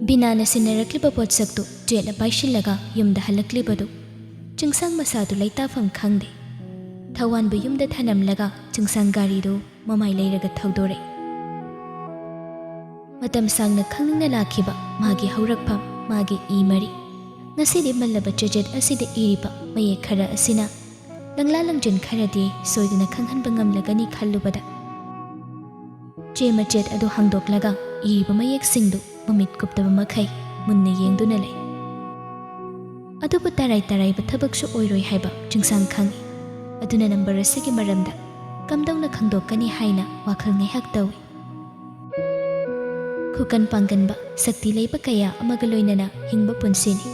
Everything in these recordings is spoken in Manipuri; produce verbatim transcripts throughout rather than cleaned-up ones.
ꯕꯤꯅꯥꯅ ꯁꯤꯟꯅꯔꯛꯂꯤꯕ ꯄꯣꯠꯁꯛꯇꯨ ꯆꯦꯠꯅ ꯄꯥꯏꯁꯤꯜꯂꯒ ꯌꯨꯝꯗ ꯍꯜꯂꯛꯂꯤꯕꯗꯨ ꯆꯤꯡꯁꯥꯡ ꯃꯁꯥꯗꯨ ꯂꯩꯇꯥꯐꯝ ꯈꯪꯗꯦ꯫ ꯊꯋꯥꯟꯕꯨ ꯌꯨꯝꯗ ꯊꯅꯝꯂꯒ ꯆꯤꯡꯁꯥꯡ ꯒꯥꯔꯤꯗꯨ ꯃꯃꯥꯏ ꯂꯩꯔꯒ ꯊꯧꯗꯣꯔꯛꯏ꯫ ꯃꯇꯝ ꯁꯥꯡꯅ ꯈꯪꯅꯤꯡꯅ ꯂꯥꯛꯈꯤꯕ ꯃꯥꯒꯤ ꯍꯧꯔꯛꯐꯝ, ꯃꯥꯒꯤ ꯏ ꯃꯔꯤ, ꯉꯁꯤꯗꯤ ꯃꯜꯂꯕ ꯆꯦꯆꯦꯠ ꯑꯁꯤꯗ ꯏꯔꯤꯕ ꯃꯌꯦꯛ ꯈꯔ ꯑꯁꯤꯅ ꯂꯪꯂꯥ ꯂꯪꯖꯤꯟ ꯈꯔꯗꯤ ꯁꯣꯏꯗꯅ ꯈꯪꯍꯟꯕ ꯉꯝꯂꯒꯅꯤ ꯈꯜꯂꯨꯕꯗ, ꯆꯦ ꯃꯆꯦꯠ ꯑꯗꯨ ꯍꯥꯡꯗꯣꯛꯂꯒ ꯏꯔꯤꯕ ꯃꯌꯦꯛꯁꯤꯡꯗꯨ ꯃꯃꯤꯠ ꯀꯨꯞꯇꯕ ꯃꯈꯩ ꯃꯨꯟꯅ ꯌꯦꯡꯗꯨꯅ ꯂꯩ꯫ ꯑꯗꯨꯕꯨ ꯇꯔꯥꯏ ꯇꯔꯥꯏꯕ ꯊꯕꯛꯁꯨ ꯑꯣꯏꯔꯣꯏ ꯍꯥꯏꯕ ꯆꯤꯡꯁꯥꯡ ꯈꯪꯏ꯫ ꯑꯗꯨꯅ ꯅꯝꯕꯔ ꯑꯁꯤꯒꯤ ꯃꯔꯝꯗ ꯀꯝꯗꯧꯅ ꯈꯪꯗꯣꯛꯀꯅꯤ ꯍꯥꯏꯅ ꯋꯥꯈꯜ ꯉꯥꯏꯍꯥꯛ ꯇꯧꯏ꯫ ꯈꯨꯀꯟ ꯄꯥꯡꯒꯟꯕ, ꯁꯛꯇꯤ ꯂꯩꯕ ꯀꯌꯥ ꯑꯃꯒ ꯂꯣꯏꯅꯅ ꯍꯤꯡꯕ ꯄꯨꯟꯁꯤꯅꯤ꯫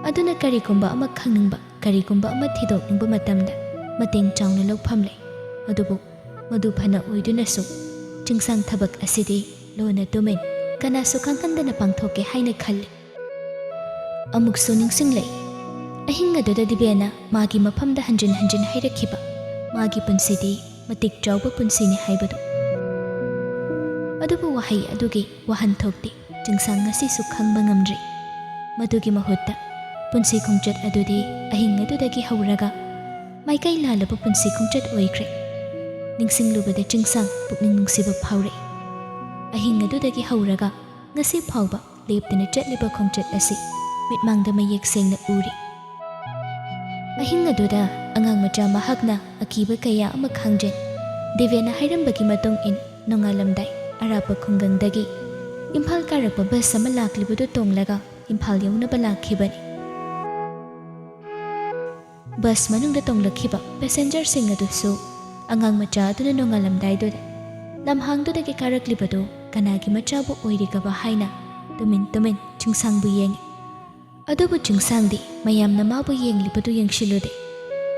ꯑꯗꯨꯅ ꯀꯔꯤꯒꯨꯝꯕ ꯑꯃ ꯈꯪꯅꯤꯡꯕ, ꯀꯔꯤꯒꯨꯝꯕ ꯑꯃ ꯊꯤꯗꯣꯛꯅꯤꯡꯕ ꯃꯇꯝꯗ ꯃꯇꯦꯡ ꯆꯥꯎꯅ ꯂꯧꯐꯝ ꯂꯩ꯫ ꯑꯗꯨꯕꯨ ꯃꯗꯨ ꯐꯅ ꯑꯣꯏꯗꯨꯅꯁꯨ ꯆꯤꯡꯁꯥꯡ ꯊꯕꯛ ꯑꯁꯤꯗꯤ ꯂꯣꯟꯅ ꯇꯨꯃꯤꯟ, ꯀꯅꯥꯁꯨ ꯈꯪꯍꯟꯗꯅ ꯄꯥꯡꯊꯣꯛꯀꯦ ꯍꯥꯏꯅ ꯈꯜꯂꯤ꯫ ꯑꯃꯨꯛꯁꯨ ꯅꯤꯡꯁꯤꯡꯂꯛꯏ, ꯑꯍꯤꯡ ꯑꯗꯨꯗ ꯗꯤꯕꯦꯅ ꯃꯥꯒꯤ ꯃꯐꯝꯗ ꯍꯟꯖꯤꯟ ꯍꯟꯖꯤꯟ ꯍꯥꯏꯔꯛꯈꯤꯕ, ꯃꯥꯒꯤ ꯄꯨꯟꯁꯤꯗꯤ ꯃꯇꯤꯛ ꯆꯥꯎꯕ ꯄꯨꯟꯁꯤꯅꯤ ꯍꯥꯏꯕꯗꯨ꯫ ꯑꯗꯨꯕꯨ ꯋꯥꯍꯩ ꯑꯗꯨꯒꯤ ꯋꯥꯍꯟꯊꯣꯛꯇꯤ ꯆꯤꯡꯁꯥꯡ ꯉꯁꯤꯁꯨ ꯈꯪꯕ ꯉꯝꯗ꯭ꯔꯤ꯫ ꯃꯗꯨꯒꯤ ꯃꯍꯨꯠꯇ ꯄꯨꯟꯁꯤ ꯈꯣꯡꯆꯠ ꯑꯗꯨꯗꯤ ꯑꯍꯤꯡ ꯑꯗꯨꯗꯒꯤ ꯍꯧꯔꯒ ꯃꯥꯏꯀꯩ ꯂꯥꯜꯂꯕ ꯄꯨꯟꯁꯤ ꯈꯣꯡꯆꯠ ꯑꯣꯏꯈ꯭ꯔꯦ꯫ ꯅꯤꯡꯁꯤꯡꯂꯨꯕꯗ ꯆꯤꯡꯁꯥꯡ ꯄꯨꯛꯅꯤꯡ ꯅꯨꯡꯁꯤꯕ ꯐꯥꯎꯔꯛꯏ꯫ ꯑꯍꯤꯡ ꯑꯗꯨꯗꯒꯤ ꯍꯧꯔꯒ ꯉꯁꯤ ꯐꯥꯎꯕ ꯂꯦꯞꯇꯅ ꯆꯠꯂꯤꯕ ꯈꯣꯡꯆꯠ ꯑꯁꯤ ꯃꯤꯠꯃꯥꯡꯗ ꯃꯌꯦꯛ ꯁꯦꯡꯅ ꯎꯔꯤ꯫ ꯑꯍꯤꯡ ꯑꯗꯨꯗ ꯑꯉꯥꯡ ꯃꯆꯥ ꯃꯍꯥꯛꯅ ꯑꯀꯤꯕ ꯀꯌꯥ ꯑꯃ ꯈꯥꯡꯖꯩ꯫ ꯗꯤꯕꯦꯅ ꯍꯥꯏꯔꯝꯕꯒꯤ ꯃꯇꯨꯡ ꯏꯟ ꯅꯣꯡꯉꯥꯜꯂꯝꯗꯥꯏ ꯑꯔꯥꯞꯄ ꯈꯨꯡꯒꯪꯗꯒꯤ ꯏꯝꯐꯥꯜ ꯀꯥꯔꯛꯄ ꯕꯁ ꯑꯃ ꯂꯥꯛꯂꯤꯕꯗꯨ ꯇꯣꯡꯂꯒ ꯏꯝꯐꯥꯜ ꯌꯧꯅꯕ ꯂꯥꯛꯈꯤꯕꯅꯤ꯫ ꯕꯁ ꯃꯅꯨꯡꯗ ꯇꯣꯡꯂꯛꯈꯤꯕ ꯄꯦꯁꯦꯟꯖꯔꯁꯤꯡ ꯑꯗꯨꯁꯨ ꯑꯉꯥꯡ ꯃꯆꯥ ꯑꯗꯨꯅ ꯅꯣꯡꯉꯥꯜꯂꯝꯗꯥꯏꯗꯨꯗ ꯂꯝꯍꯥꯡꯗꯨꯗꯒꯤ ꯀꯥꯔꯛꯂꯤꯕꯗꯨ ꯀꯅꯥꯒꯤ ꯃꯆꯥꯕꯨ ꯑꯣꯏꯔꯤꯒꯕ ꯍꯥꯏꯅ ꯇꯨꯃꯤꯟ ꯇꯨꯃꯤꯟ ꯆꯤꯡꯁꯥꯡꯕꯨ ꯌꯦꯡꯏ꯫ ꯑꯗꯨꯕꯨ ꯆꯤꯡꯁꯥꯡꯗꯤ ꯃꯌꯥꯝꯅ ꯃꯥꯕꯨ ꯌꯦꯡꯂꯤꯕꯗꯨ ꯌꯦꯡꯁꯤꯜꯂꯨꯗꯦ꯫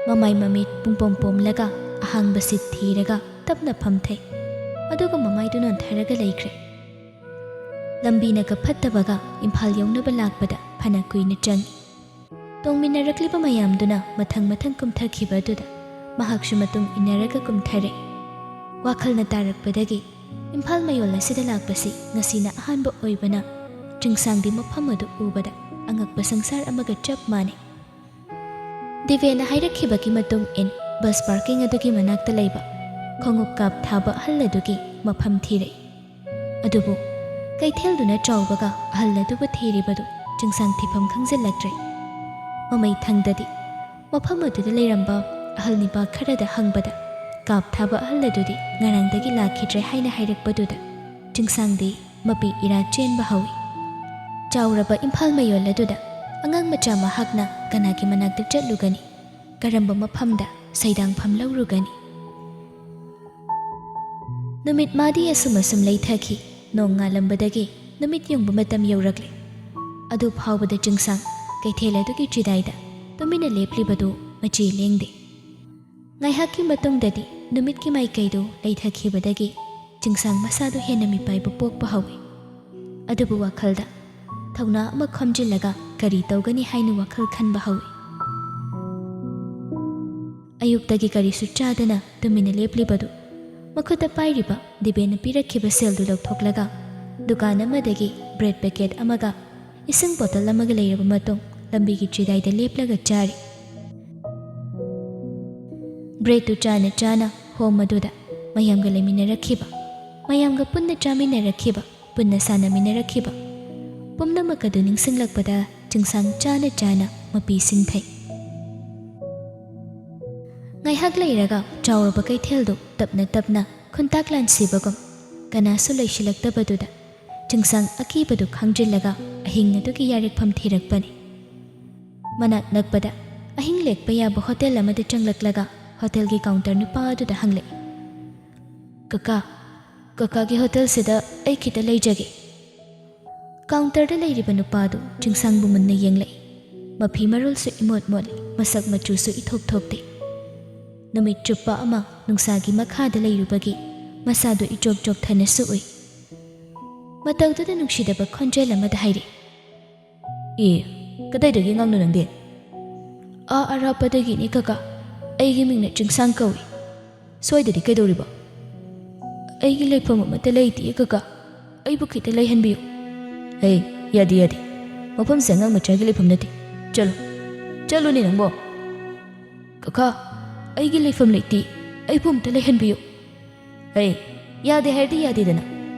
ꯃꯃꯥꯏ ꯃꯃꯤꯠ ꯄꯨꯡꯄꯣꯝ ꯄꯣꯝꯂꯒ ꯑꯍꯥꯡꯕ ꯁꯤꯠ ꯊꯤꯔꯒ ꯇꯞꯅ ꯐꯝꯊꯩ꯫ ꯑꯗꯨꯒ ꯃꯃꯥꯏꯗꯨ ꯅꯣꯟꯊꯔꯒ ꯂꯩꯈ꯭ꯔꯦ꯫ ꯂꯝꯕꯤꯅꯒ ꯐꯠꯇꯕꯒ ꯏꯝꯐꯥꯜ ꯌꯧꯅꯕ ꯂꯥꯛꯄꯗ ꯐꯅ ꯀꯨꯏꯅ ꯆꯪꯏ꯫ ꯇꯣꯡꯃꯤꯟꯅꯔꯛꯂꯤꯕ ꯃꯌꯥꯝꯗꯨꯅ ꯃꯊꯪ ꯃꯊꯪ ꯀꯨꯝꯊꯈꯤꯕ ꯑꯗꯨꯗ ꯃꯍꯥꯛꯁꯨ ꯃꯇꯨꯡ ꯏꯟꯅꯔꯒ ꯀꯨꯝꯊꯔꯛꯏ꯫ ꯋꯥꯈꯜꯅ ꯇꯥꯔꯛꯄꯗꯒꯤ ꯏꯝꯐꯥꯜ ꯃꯌꯣꯜ ꯑꯁꯤꯗ ꯂꯥꯛꯄꯁꯤ ꯉꯁꯤꯅ ꯑꯍꯥꯟꯕ ꯑꯣꯏꯕꯅ ꯆꯤꯡꯁꯥꯡꯗꯤ ꯃꯐꯝ ꯑꯗꯨ ꯎꯕꯗ ꯑꯉꯛꯄ ꯁꯪꯁꯥꯔ ꯑꯃꯒ ꯆꯞ ꯃꯥꯟꯅꯩ꯫ ꯗꯤꯕꯦꯅ ꯍꯥꯏꯔꯛꯈꯤꯕꯒꯤ ꯃꯇꯨꯡ ꯏꯟ ꯕꯁ ꯄꯥꯔꯀꯤꯡ ꯑꯗꯨꯒꯤ ꯃꯅꯥꯛꯇ ꯂꯩꯕ ꯈꯣꯡꯎꯞ ꯀꯥꯞ ꯊꯥꯕ ꯑꯍꯜ ꯑꯗꯨꯒꯤ ꯃꯐꯝ ꯊꯤꯔꯛꯏ꯫ ꯑꯗꯨꯕꯨ ꯀꯩꯊꯦꯜꯗꯨꯅ ꯆꯥꯎꯕꯒ ꯑꯍꯜ ꯑꯗꯨꯕꯨ ꯊꯤꯔꯤꯕꯗꯨ ꯆꯤꯡꯁꯥꯡ ꯊꯤꯐꯝ ꯈꯪꯖꯤꯜꯂꯛꯇ꯭ꯔꯦ꯫ ꯃꯃꯩ ꯊꯪꯗꯗꯤ ꯃꯐꯝ ꯑꯗꯨꯗ ꯂꯩꯔꯝꯕ ꯑꯍꯜ ꯅꯤꯄꯥ ꯈꯔꯗ ꯍꯪꯕꯗ ꯀꯥꯞ ꯊꯥꯕ ꯑꯍꯜ ꯑꯗꯨꯗꯤ ꯉꯔꯥꯡꯗꯒꯤ ꯂꯥꯛꯈꯤꯗ꯭ꯔꯦ ꯍꯥꯏꯅ ꯍꯥꯏꯔꯛꯄꯗꯨꯗ ꯆꯤꯡꯁꯥꯡꯗꯤ ꯃꯄꯤ ꯏꯔꯥ ꯆꯦꯟꯕ ꯍꯧꯏ꯫ ꯆꯥꯎꯔꯕ ꯏꯝꯐꯥꯜ ꯃꯌꯣꯜ ꯑꯗꯨꯗ ꯑꯉꯥꯡ ꯃꯆꯥ ꯃꯍꯥꯛꯅ ꯀꯅꯥꯒꯤ ꯃꯅꯥꯛꯇ ꯆꯠꯂꯨꯒꯅꯤ? ꯀꯔꯝꯕ ꯃꯐꯝꯗ ꯁꯩꯗꯥꯡꯐꯝ ꯂꯧꯔꯨꯒꯅꯤ? ꯅꯨꯃꯤꯠ ꯃꯥꯗꯤ ꯑꯁꯨꯝ ꯑꯁꯨꯝ ꯂꯩꯊꯈꯤ꯫ ꯅꯣꯡ ꯉꯥꯜꯂꯝꯕꯗꯒꯤ ꯅꯨꯃꯤꯠ ꯌꯨꯡꯕ ꯃꯇꯝ ꯌꯧꯔꯛꯂꯦ꯫ ꯑꯗꯨ ꯐꯥꯎꯕꯗ ꯆꯤꯡꯁꯥꯡ ꯀꯩꯊꯦꯜ ꯑꯗꯨꯒꯤ ꯆꯤꯗꯥꯏꯗ ꯇꯨꯃꯤꯟꯅ ꯂꯦꯞꯂꯤꯕꯗꯨ ꯃꯆꯤ ꯂꯦꯡꯗꯦ꯫ ꯉꯥꯏꯍꯥꯛꯀꯤ ꯃꯇꯨꯡꯗꯗꯤ ꯅꯨꯃꯤꯠꯀꯤ ꯃꯥꯏꯀꯩꯗꯨ ꯂꯩꯊꯈꯤꯕꯗꯒꯤ ꯆꯤꯡꯁꯥꯡ ꯃꯁꯥꯗꯨ ꯍꯦꯟꯅ ꯃꯤꯄꯥꯏꯕ ꯄꯣꯛꯄ ꯍꯧꯏ꯫ ꯑꯗꯨꯕꯨ ꯋꯥꯈꯜꯗ ꯊꯧꯅꯥ ꯑꯃ ꯈꯣꯝꯖꯤꯜꯂꯒ ꯀꯔꯤ ꯇꯧꯒꯅꯤ ꯍꯥꯏꯅ ꯋꯥꯈꯜ ꯈꯟꯕ ꯍꯧꯏ꯫ ꯑꯌꯨꯛꯇꯒꯤ ꯀꯔꯤꯁꯨ ꯆꯥꯗꯅ ꯇꯨꯃꯤꯟꯅ ꯂꯦꯞꯂꯤꯕꯗꯨ ꯃꯈꯨꯠꯇ ꯄꯥꯏꯔꯤꯕ ꯗꯤꯕꯦꯅ ꯄꯤꯔꯛꯈꯤꯕ ꯁꯦꯜꯗꯨ ꯂꯧꯊꯣꯛꯂꯒ ꯗꯨꯀꯥꯟ ꯑꯃꯗꯒꯤ ꯕ꯭ꯔꯦꯗ ꯄꯦꯀꯦꯠ ꯑꯃꯒ ꯏꯁꯤꯡ ꯕꯣꯇꯜ ꯑꯃꯒ ꯂꯩꯔꯕ ꯃꯇꯨꯡ ꯂꯝꯕꯤꯒꯤ ꯆꯤꯗꯥꯏꯗ ꯂꯦꯞꯂꯒ ꯆꯥꯔꯤ꯫ ꯕ꯭ꯔꯦꯗꯇꯨ ꯆꯥꯅ ꯆꯥꯅ ꯍꯣꯝ ꯑꯗꯨꯗ ꯃꯌꯥꯝꯒ ꯂꯩꯃꯤꯟꯅꯔꯛꯈꯤꯕ, ꯃꯌꯥꯝꯒ ꯄꯨꯟꯅ ꯆꯥꯃꯤꯟꯅꯔꯛꯈꯤꯕ, ꯄꯨꯟꯅ ꯁꯥꯟꯅꯃꯤꯟꯅꯔꯛꯈꯤꯕ ꯄꯨꯝꯅꯃꯛ ꯑꯗꯨ ꯅꯤꯡꯁꯤꯡꯂꯛꯄꯗ ꯆꯤꯡꯁꯥꯡ ꯆꯥꯅ ꯆꯥꯅ ꯃꯄꯤ ꯁꯤꯟꯊꯩ꯫ ꯉꯥꯏꯍꯥꯛ ꯂꯩꯔꯒ ꯆꯥꯎꯔꯕ ꯀꯩꯊꯦꯜꯗꯨ ꯇꯞꯅ ꯇꯞꯅ ꯈꯨꯟꯇꯥꯛ ꯂꯥꯟꯁꯤꯕꯒꯨꯝ ꯀꯅꯥꯁꯨ ꯂꯩꯁꯤꯜꯂꯛꯇꯕꯗꯨꯗ ꯆꯤꯡꯁꯥꯡ ꯑꯀꯤꯕꯗꯨ ꯈꯪꯖꯤꯜꯂꯒ ꯑꯍꯤꯡ ꯑꯗꯨꯒꯤ ꯌꯥꯔꯦꯛꯐꯝ ꯊꯤꯔꯛꯄꯅꯤ꯫ ꯃꯅꯥꯛ ꯅꯛꯄꯗ ꯑꯍꯤꯡ ꯂꯦꯛꯄ ꯌꯥꯕ ꯍꯣꯇꯦꯜ ꯑꯃꯗ ꯆꯪꯂꯛꯂꯒ ꯍꯣꯇꯦꯜꯒꯤ ꯀꯥꯎꯟꯇꯔ ꯅꯨꯄꯥ ꯑꯗꯨꯗ ꯍꯪꯂꯛꯏ, "ꯀꯀꯥ, ꯀꯀꯥꯒꯤ ꯍꯣꯇꯦꯜꯁꯤꯗ ꯑꯩ ꯈꯤꯇ ꯂꯩꯖꯒꯦ꯫" ꯀꯥꯎꯟꯇꯔꯗ ꯂꯩꯔꯤꯕ ꯅꯨꯄꯥꯗꯨ ꯆꯤꯡꯁꯥꯡꯕꯨ ꯃꯨꯟꯅ ꯌꯦꯡꯂꯛꯏ꯫ ꯃꯐꯤ ꯃꯔꯣꯜꯁꯨ ꯏꯃꯣꯠ ꯃꯣꯠꯂꯤ, ꯃꯁꯛ ꯃꯆꯨꯁꯨ ꯏꯊꯣꯛ ꯊꯣꯛꯇꯦ꯫ ꯅꯨꯃꯤꯠ ꯆꯨꯞꯄ ꯑꯃ ꯅꯨꯡꯁꯥꯒꯤ ꯃꯈꯥꯗ ꯂꯩꯔꯨꯕꯒꯤ ꯃꯁꯥꯗꯨ ꯏꯆꯣꯛ ꯆꯣꯛꯊꯅꯁꯨ ꯎꯏ꯫ ꯃꯇꯧꯗꯨꯗ ꯅꯨꯡꯁꯤꯗꯕ ꯈꯣꯟꯖꯦꯜ ꯑꯃꯗ ꯍꯥꯏꯔꯛꯏ, "ꯑꯦ, ꯀꯗꯥꯏꯗꯒꯤ ꯑꯉꯥꯡꯅꯣ ꯅꯪꯗꯤ?" "ꯑꯥ ꯑꯔꯥꯞꯄꯗꯒꯤꯅꯤ ꯀꯀꯥ, ꯑꯩꯒꯤ ꯃꯤꯡꯅ ꯆꯤꯡꯁꯥꯡ ꯀꯧꯏ꯫" "ꯁ꯭ꯋꯥꯏꯗꯗꯤ ꯀꯩꯗꯧꯔꯤꯕ?" "ꯑꯩꯒꯤ ꯂꯩꯐꯝ ꯑꯃꯠꯇ ꯂꯩꯇꯦ ꯀꯀꯥ, ꯑꯩꯕꯨ ꯈꯤꯇ ꯂꯩꯍꯟꯕꯤꯌꯨ꯫" "ꯍꯦ, ꯌꯥꯗꯦ, ꯌꯥꯗꯦ꯫ ꯃꯐꯝꯁꯦ ꯑꯉꯥꯡ ꯃꯆꯥꯒꯤ ꯂꯩꯐꯝ ꯅꯠꯇꯦ꯫ ꯆꯠꯂꯣ, ꯆꯠꯂꯨꯅꯦ ꯅꯪꯕꯣ꯫ ꯀꯀꯥ, ꯑꯩꯒꯤ ꯂꯩꯐꯝ ꯂꯩꯇꯦ꯫ ꯑꯩꯕꯨ ꯑꯝꯇ ꯂꯩꯍꯟꯕꯤꯌꯨ꯫ ꯍꯦ, ꯌꯥꯗꯦ ꯍꯥꯏꯔꯗꯤ ꯌꯥꯗꯦꯗꯅ꯫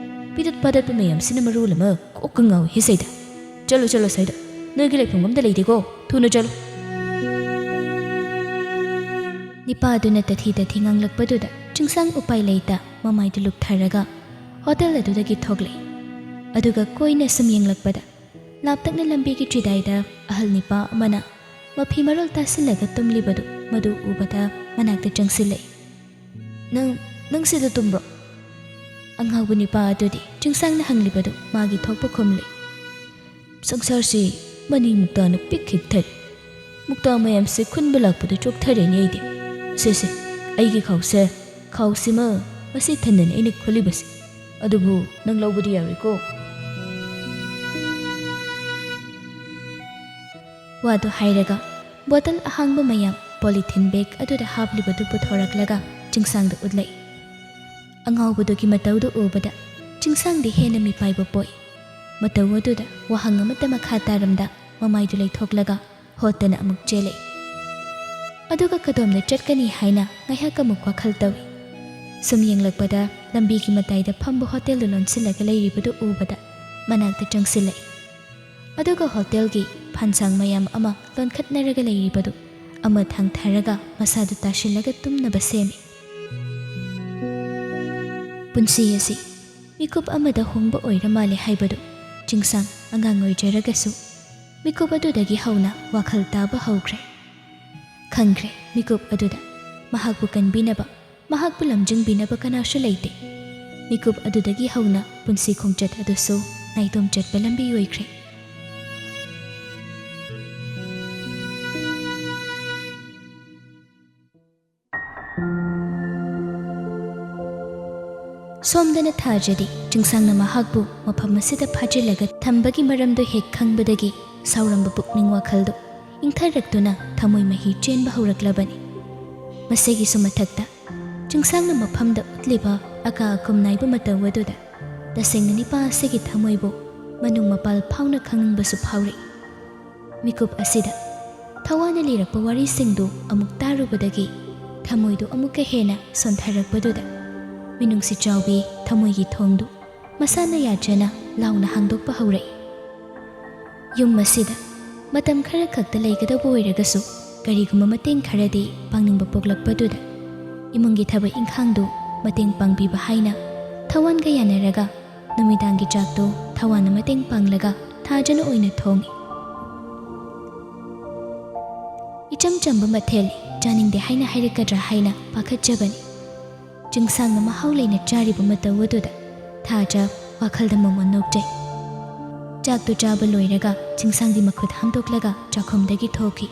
ꯄꯤꯗꯠ ꯄꯥꯗꯠꯄ ꯃꯌꯥꯝꯁꯤꯅ ꯃꯔꯣꯜ ꯑꯃ ꯀꯣꯛꯀ ꯉꯥꯎꯏ ꯍꯦ ꯁꯩꯗ꯫ ꯆꯠꯂꯣ, ꯆꯠꯂꯣ ꯁ꯭ꯋꯥꯏꯗ꯫ ꯅꯣꯏꯒꯤ ꯂꯩꯐꯝ ꯑꯝꯇ ꯂꯩꯇꯦꯀꯣ꯫ ꯊꯨꯅ ꯆꯠꯂꯣ꯫" ꯅꯤꯄꯥ ꯑꯗꯨꯅ ꯇꯊꯤ ꯇꯊꯤ ꯉꯥꯡꯂꯛꯄꯗꯨꯗ ꯆꯤꯡꯁꯥꯡ ꯎꯄꯥꯏ ꯂꯩꯇ ꯃꯃꯥꯏꯗꯨ ꯂꯨꯞꯊꯔꯒ ꯍꯣꯇꯦꯜ ꯑꯗꯨꯗꯒꯤ ꯊꯣꯛꯂꯛꯏ꯫ ꯑꯗꯨꯒ ꯀꯣꯏꯅ ꯁꯨꯝ ꯌꯦꯡꯂꯛꯄꯗ ꯂꯥꯞꯇꯛꯅ ꯂꯝꯕꯤꯒꯤ ꯆꯤꯗꯥꯏꯗ ꯑꯍꯜ ꯅꯤꯄꯥ ꯑꯃꯅ ꯃꯐꯤ ꯃꯔꯣꯜ ꯇꯥꯁꯤꯜꯂꯒ ꯇꯨꯝꯂꯤꯕꯗꯨ ꯃꯗꯨ ꯎꯕꯗ ꯃꯅꯥꯛꯇ ꯆꯪꯁꯤꯜꯂꯛꯏ꯫ "ꯅꯪ, ꯅꯪ ꯁꯤꯗ ꯇꯨꯝꯕ꯭ꯔꯣ?" ꯑꯉꯥꯎꯕ ꯅꯤꯄꯥ ꯑꯗꯨꯗꯤ ꯆꯤꯡꯁꯥꯡꯅ ꯍꯪꯂꯤꯕꯗꯨ ꯃꯥꯒꯤ ꯊꯣꯛꯄ ꯈꯨꯝꯂꯤ꯫ "ꯁꯪꯁꯥꯔꯁꯤ ꯃꯅꯤ ꯃꯨꯛꯇꯥꯅ ꯄꯤꯛ ꯍꯦꯛ ꯊꯜꯂꯤ꯫ ꯃꯨꯛꯇꯥ ꯃꯌꯥꯝꯁꯦ ꯈꯨꯟꯕ ꯂꯥꯛꯄꯗ ꯆꯣꯛꯊꯔꯦꯅꯦ ꯑꯩꯗꯤ꯫ ꯁꯦ, ꯁꯦ, ꯑꯩꯒꯤ ꯈꯥꯎꯁꯦ, ꯈꯥꯎꯁꯤꯃ ꯃꯁꯤ ꯊꯟꯗꯅ ꯑꯩꯅ ꯈꯨꯜꯂꯤꯕꯁꯦ꯫ ꯑꯗꯨꯕꯨ ꯅꯪ ꯂꯧꯕꯗꯤ ꯌꯥꯔꯣꯏꯀꯣ꯫" ꯋꯥꯗꯨ ꯍꯥꯏꯔꯒ ꯕꯣꯇꯜ ꯑꯍꯥꯡꯕ ꯃꯌꯥꯝ ꯄꯣꯂꯤꯊꯤꯟ ꯕꯦꯒ ꯑꯗꯨꯗ ꯍꯥꯞꯂꯤꯕꯗꯨ ꯄꯨꯊꯣꯔꯛꯂꯒ ꯆꯤꯡꯁꯥꯡꯗ ꯎꯠꯂꯛꯏ꯫ ꯑꯉꯥꯎꯕꯗꯨꯒꯤ ꯃꯇꯧꯗꯨ ꯎꯕꯗ ꯆꯤꯡꯁꯥꯡꯗꯤ ꯍꯦꯟꯅ ꯃꯤꯄꯥꯏꯕ ꯄꯣꯛꯏ꯫ ꯃꯇꯧ ꯑꯗꯨꯗ ꯋꯥꯍꯪ ꯑꯃꯠꯇ ꯃꯈꯥ ꯇꯥꯔꯝꯗ ꯃꯃꯥꯏꯗꯨ ꯂꯩꯊꯣꯛꯂꯒ ꯍꯣꯠꯇꯅ ꯑꯃꯨꯛ ꯆꯦꯜꯂꯛꯏ꯫ ꯑꯗꯨꯒ ꯀꯗꯣꯝꯗ ꯆꯠꯀꯅꯤ ꯍꯥꯏꯅ ꯉꯥꯏꯍꯥꯛ ꯑꯃꯨꯛ ꯋꯥꯈꯜ ꯇꯧꯏ꯫ ꯁꯨꯝ ꯌꯦꯡꯂꯛꯄꯗ ꯂꯝꯕꯤꯒꯤ ꯃꯇꯥꯏꯗ ꯐꯝꯕ ꯍꯣꯇꯦꯜꯗꯨ ꯂꯣꯟꯁꯤꯜꯂꯒ ꯂꯩꯔꯤꯕꯗꯨ ꯎꯕꯗ ꯃꯅꯥꯛꯇ ꯆꯪꯁꯤꯜꯂꯛꯏ꯫ ꯑꯗꯨꯒ ꯍꯣꯇꯦꯜꯒꯤ ꯐꯥꯟꯁꯥꯡ ꯃꯌꯥꯝ ꯑꯃ ꯂꯣꯟꯈꯠꯅꯔꯒ ꯂꯩꯔꯤꯕꯗꯨ ꯑꯃ ꯊꯥꯡꯊꯔꯒ ꯃꯁꯥꯗꯨ ꯇꯥꯁꯤꯜꯂꯒ ꯇꯨꯝꯅꯕ ꯁꯦꯝꯃꯤ꯫ ꯄꯨꯟꯁꯤ ꯑꯁꯤ ꯃꯤꯀꯨꯞ ꯑꯃꯗ ꯍꯣꯡꯕ ꯑꯣꯏꯔ ꯃꯥꯜꯂꯦ ꯍꯥꯏꯕꯗꯨ ꯆꯤꯡꯁꯥꯡ ꯑꯉꯥꯡ ꯑꯣꯏꯖꯔꯒꯁꯨ ꯃꯤꯀꯨꯞ ꯑꯗꯨꯗꯒꯤ ꯍꯧꯅ ꯋꯥꯈꯜ ꯇꯥꯕ ꯍꯧꯈ꯭ꯔꯦ꯫ ꯈꯪꯈ꯭ꯔꯦ, ꯃꯤꯀꯨꯞ ꯑꯗꯨꯗ ꯃꯍꯥꯛꯄꯨ ꯀꯟꯕꯤꯅꯕ, ꯃꯍꯥꯛꯄꯨ ꯂꯝꯖꯤꯡꯕꯤꯅꯕ ꯀꯅꯥꯁꯨ ꯂꯩꯇꯦ꯫ ꯃꯤꯀꯨꯞ ꯑꯗꯨꯗꯒꯤ ꯍꯧꯅ ꯄꯨꯟꯁꯤ ꯈꯣꯡꯆꯠ ꯑꯗꯨꯁꯨ ꯅꯥꯏꯇꯣꯝ ꯆꯠꯄ ꯂꯝꯕꯤ ꯑꯣꯏꯈ꯭ꯔꯦ꯫ ꯁꯣꯝꯗꯅ ꯊꯥꯖꯗꯤ ꯆꯤꯡꯁꯥꯡꯅ ꯃꯍꯥꯛꯄꯨ ꯃꯐꯝ ꯑꯁꯤꯗ ꯐꯥꯖꯤꯜꯂꯒ ꯊꯝꯕꯒꯤ ꯃꯔꯝꯗꯨ ꯍꯦꯛ ꯈꯪꯕꯗꯒꯤ ꯁꯥꯎꯔꯝꯕ ꯄꯨꯛꯅꯤꯡ ꯋꯥꯈꯜꯗꯨ ꯏꯪꯊꯔꯛꯇꯨꯅ ꯊꯃꯣꯏ ꯃꯍꯤ ꯆꯦꯟꯕ ꯍꯧꯔꯛꯂꯕꯅꯤ꯫ ꯃꯁꯤꯒꯤꯁꯨ ꯃꯊꯛꯇ ꯆꯤꯡꯁꯥꯡꯅ ꯃꯐꯝꯗ ꯎꯠꯂꯤꯕ ꯑꯀꯥ ꯑꯀꯨꯝ ꯅꯥꯏꯕ ꯃꯇꯧ ꯑꯗꯨꯗ ꯇꯁꯦꯡꯅ ꯅꯤꯄꯥ ꯑꯁꯤꯒꯤ ꯊꯃꯣꯏꯕꯨ ꯃꯅꯨꯡ ꯃꯄꯥꯜ ꯐꯥꯎꯅ ꯈꯪꯅꯤꯡꯕꯁꯨ ꯐꯥꯎꯔꯛꯏ꯫ ꯃꯤꯀꯨꯞ ꯑꯁꯤꯗ ꯊꯋꯥꯟꯅ ꯂꯤꯔꯛꯄ ꯋꯥꯔꯤꯁꯤꯡꯗꯨ ꯑꯃꯨꯛ ꯇꯥꯔꯨꯕꯗꯒꯤ ꯊꯃꯣꯏꯗꯨ ꯑꯃꯨꯛꯀ ꯍꯦꯟꯅ ꯁꯣꯟꯊꯔꯛꯄꯗꯨꯗ ꯃꯤꯅꯨꯡꯁꯤ ꯆꯥꯎꯕꯤ ꯊꯃꯣꯏꯒꯤ ꯊꯣꯡꯗꯨ ꯃꯁꯥꯅ ꯌꯥꯖꯅ ꯂꯥꯎꯅ ꯍꯥꯡꯗꯣꯛꯄ ꯍꯧꯔꯛꯏ꯫ ꯌꯨꯝ ꯑꯁꯤꯗ ꯃꯇꯝ ꯈꯔ ꯈꯛꯇ ꯂꯩꯒꯗꯕ ꯑꯣꯏꯔꯒꯁꯨ ꯀꯔꯤꯒꯨꯝꯕ ꯃꯇꯦꯡ ꯈꯔꯗꯤ ꯄꯥꯡꯅꯤꯡꯕ ꯄꯣꯛꯂꯛꯄꯗꯨꯗ ꯏꯃꯨꯡꯒꯤ ꯊꯕꯛ ꯏꯪꯈꯥꯡꯗꯨ ꯃꯇꯦꯡ ꯄꯥꯡꯕꯤꯕ ꯍꯥꯏꯅ ꯊꯋꯥꯟꯒ ꯌꯥꯅꯔꯒ ꯅꯨꯃꯤꯗꯥꯡꯒꯤ ꯆꯥꯛꯇꯨ ꯊꯋꯥꯟꯅ ꯃꯇꯦꯡ ꯄꯥꯡꯂꯒ ꯊꯥꯖꯅ ꯑꯣꯏꯅ ꯊꯣꯡꯉꯤ꯫ ꯏꯆꯝ ꯆꯝꯕ ꯃꯊꯦꯜ ꯆꯥꯅꯤꯡꯗꯦ ꯍꯥꯏꯅ ꯍꯥꯏꯔꯛꯀꯗ꯭ꯔꯥ ꯍꯥꯏꯅ ꯄꯥꯈꯠꯆꯕꯅꯤ꯫ ꯆꯤꯡꯁꯥꯡꯅ ꯃꯍꯥꯎ ꯂꯩꯅ ꯆꯥꯔꯤꯕ ꯃꯇꯧ ꯑꯗꯨꯗ ꯊꯥꯖ ꯋꯥꯈꯜꯗ ꯃꯃꯣꯟ ꯅꯣꯛꯆꯩ꯫ ꯆꯥꯛꯇꯨ ꯆꯥꯕ ꯂꯣꯏꯔꯒ ꯆꯤꯡꯁꯥꯡꯗꯤ ꯃꯈꯨꯠ ꯍꯥꯝꯗꯣꯛꯂꯒ ꯆꯥꯛꯈꯨꯝꯗꯒꯤ ꯊꯣꯛꯈꯤ꯫